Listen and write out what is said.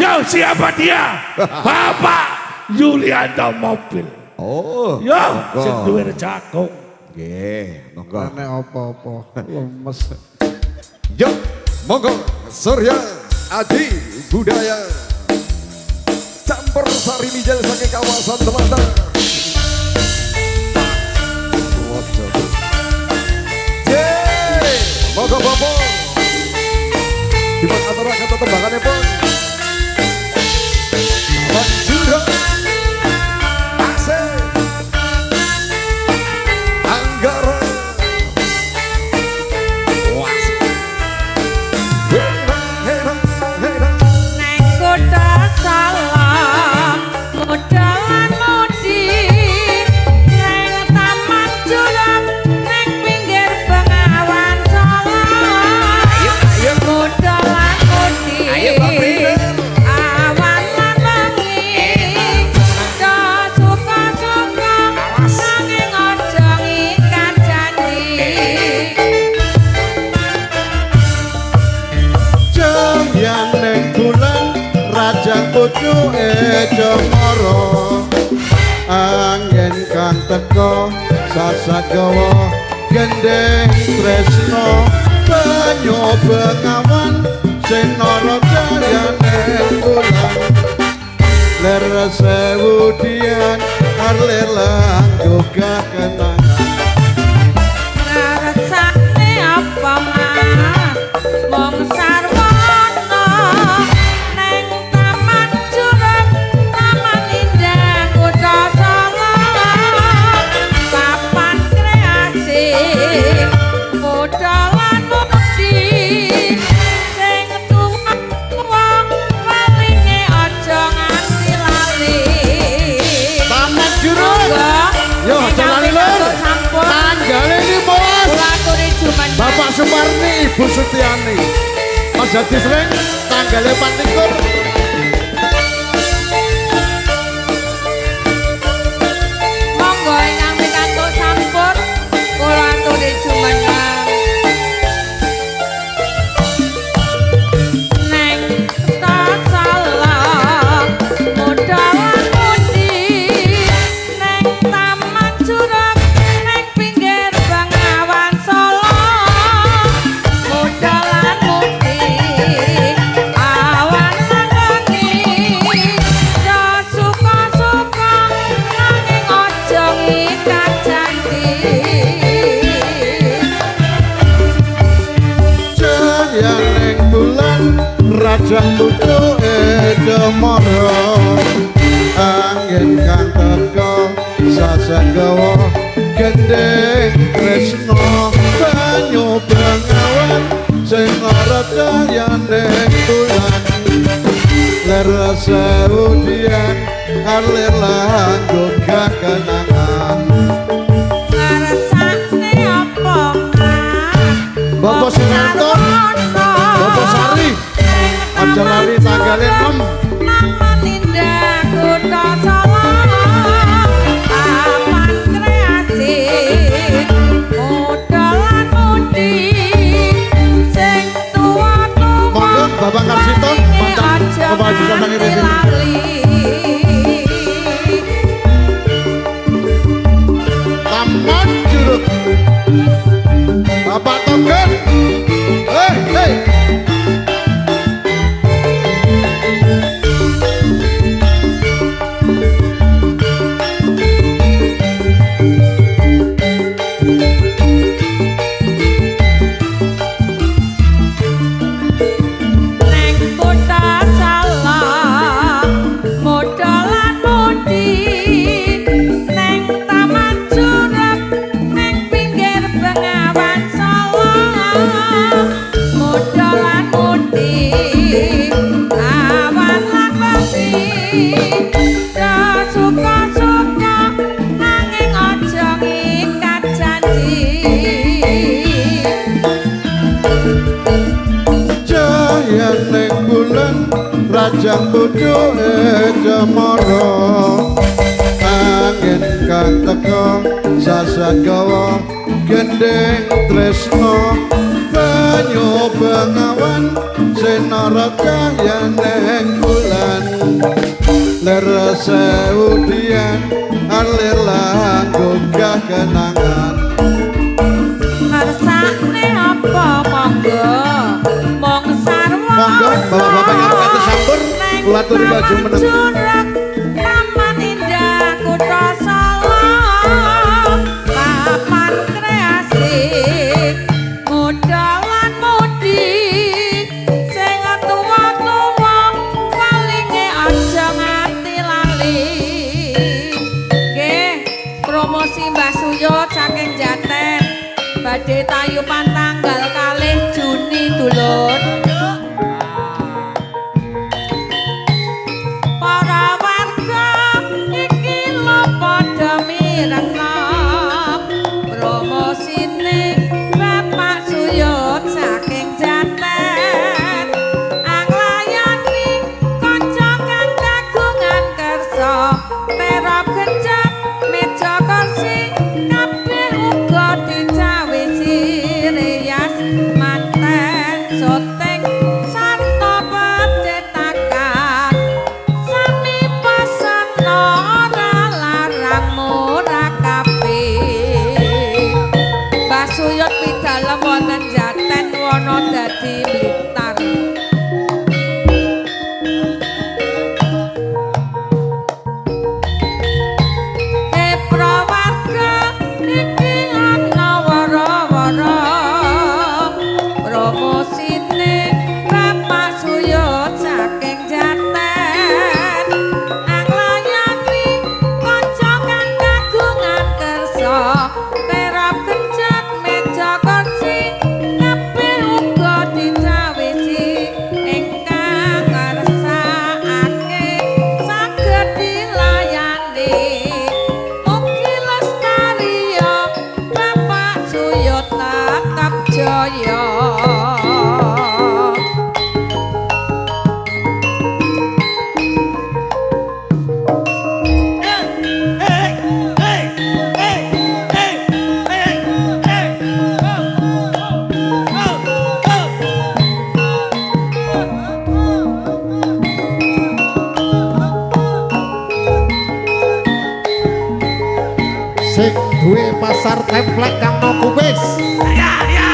Yo, siapa dia? Bapak Yulianto Mobil. Oh. Yo, Monggo. Sing duwe jagung. Nggih, monggo. Nek apa-apa lemes. Yo, monggo Surya Adi Budaya. Campur Sari Mijil saking kawasan Telantar. Wojo. Yeay, monggo Bapak. Dipun aturaken tetembanganipun. Taman Jurug. Asik. Anggara. Was. Hera, hera, hera. Neng kutha Solo modalan mudi, neng Taman Jurug, neng pinggir Bengawan Solo. Ayo, ayo. Modalan mudi. Ayo, Pak Printer. Awan lan wengi do suka-suka, nanging aja ngikat janji. Jayaning bulan rajang pucuke cemara, angin kang teka sasat gawa gendeng tresno, banyu bengawan sinara jayane bulan, ler sewu dian arlir lan gugah kenangan. Ngersakne apa mah mung sarwana, neng Taman Jurug, Taman Indah Kutha Solo, papan kreasi kutha lan mudi, sing tuwa welinge aja nganti lali. Taman Jurug. Monggo. Yo, aja lali, Lur. Sampun. Tanggale 15. Kula aturi jumeneng. Bapak Suparni, Ibu Sutiani. Mas Hadi Sreng, tanggale 24. Monggo ingkang pikantuk sampur kula aturi jumeneng. Neng kutha Solo modalan mudi, neng Taman Jurug, neng pinggir Bengawan Solo, modalan mudi awan lan wengi do suka-suka, nanging aja ngikat janji. Jayaning bulan rajang pucuke cemara, angin kang teka sasat gawa gendeng tresno, banyu bengawan sing ora jayane bulan, ler sewu dian alir lan gugah kenangan. Ngersakne apa mah Bapak Sunarto, Bapak Sari, aja lali tanggale 6. Taman Indah Kutha Solo, papan kreasi modalan mudi, sing tuwa-tuwa Monggo, Bapak Karsito, welinge mantan aja Kepala Desa nganti Tangi lali. Taman Jurug. Bapak Togen. Hei, hei. Neng kutha Solo modalan mudi, neng Taman Jurug, neng pinggir Bengawan Solo, modalan mudi awan lan wengi do suka-suka, nanging aja ngikat janji. Jayaning bulan rajang pucuke cemara, angin kang teka sasat gawa gendeng tresno, banyu bengawan sinara cahyaning bulan. sewu dian alir lan gugah kenangan. Ngersakne apa monggo mong sarwa. Monggo bapak-bapak yang kate sampur kula aturi lajeng meneng. Jurek Taman Indah Kutha Solo, papan kreasi muda lan mudi, sing tuwa-tuwa palinge aja nganti lali. Nggih, promosi Mbah Suyut saking Jaten badhe tayupan tanggal 2 Juni dulur. Para warga iki lho padha mirengna promosine Bapak Suyut saking Jaten. Anglayani kanca kang kagungan kersa, terop genjot meja kursi kabeh uga dicawisi, rias manten syuting sarta percetakan. Sami pesena ora larang murah kabeh. Mbah Suyut pidalem wonten Jaten Wonodadi Blitar. Epro warga iki ana wara-wara promosine Bapak Suyut saking Jaten. Anglayani kanca kang kagungan kersa, terop kencat meja kursi kabeh uga dicawisi, ingkang ngersakake saged dilayani. Mugi lestari ya Bapak Suyut tetap jaya. Sing duwe pasar templek kang no kumis. Ya ya.